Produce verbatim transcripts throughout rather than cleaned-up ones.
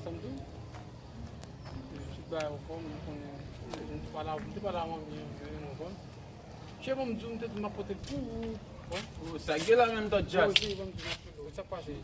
Tann tou. Tout bagay anfòm, nou konnen. M te pale a, m te pale a manmi an, ou konprann. Chè, bon, m di w, m te di m ap pote l pou ou. Bon. Oh, sa k gen la menm, Tòt Djaz? Yo, chè, bon, m di w, m ap pote l. Sa k pase?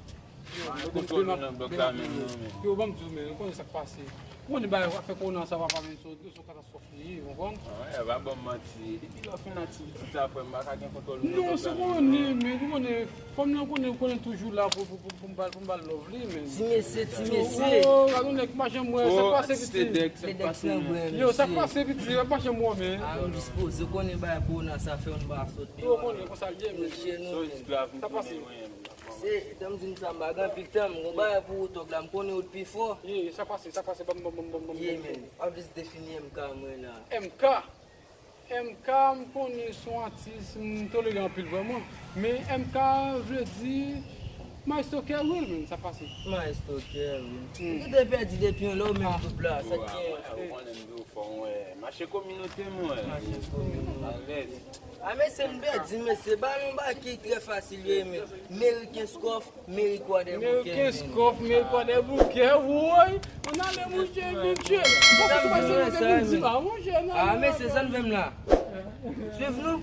Yo, ah, yo, kontwòl yo nan blòk la menm, non, men. Yo, bon, m di w, men, ou konnen sa k pase. Ou konnen bagay, afè kowona sa, papa, men, se yon, se yon katastwòf li ye, ou konprann? Ah, pa ban m manti. Depi lè w fin aktivite sa, frè m, m pa ka gen kontwòl ou nan blòk la menm, non. Non, se konnen, men, ou konnen, fanm nan konnen, konnen toujou la pou, pou, pou, pou m ba l, pou m ba l love li, men. Ti mesye, ti mesye. Oh, gade yon nèg m pa janm wè, sa k pase, piti? Ledex nan bren, mesye. Yo, sa k pase, piti? M pa janm wè, men. Ah, m dispoze, ou konnen bagay kowona sa fè yon ba sot. Yo, ou konnen konsa l ye, men. Mesye, nou, men. Sa k pase? Se, tan m di m sa, m pa gen anpil tan, m gon bagay pou ou, Tòg la, m konnen ou t pi fò. Ye, sa k pase, sa k pase, ban m, ban m, ban m, ban m, ban m. Ye, men. W ap vizite fini M K mwen la. M K? M K, m konnen se yon atis, m tolere anpil vrèman. Men M K vle di Maestro Kerwil, men, sa k pase? Maestro Kerwil. Hmm. Ou te pèdi depi yon lè ou menm gwoup la, sa k gen? Ou konnen m di w fò, mwen. Mache kominote, mwen. Mache kominote. Alèz. A, mesye, m pèdi, mesye. Balon ba ki trè fasil, yo, men. Meriken Scoff, Meri Kwadèboukè. Meriken Scoff, Meri Kwadèboukè, woy! Ann ale, monchè, monchè. Bon, sa se pa se nou te vin di la, monchè, ann ale. A, mesye, sa n fè m la? Swiv nou?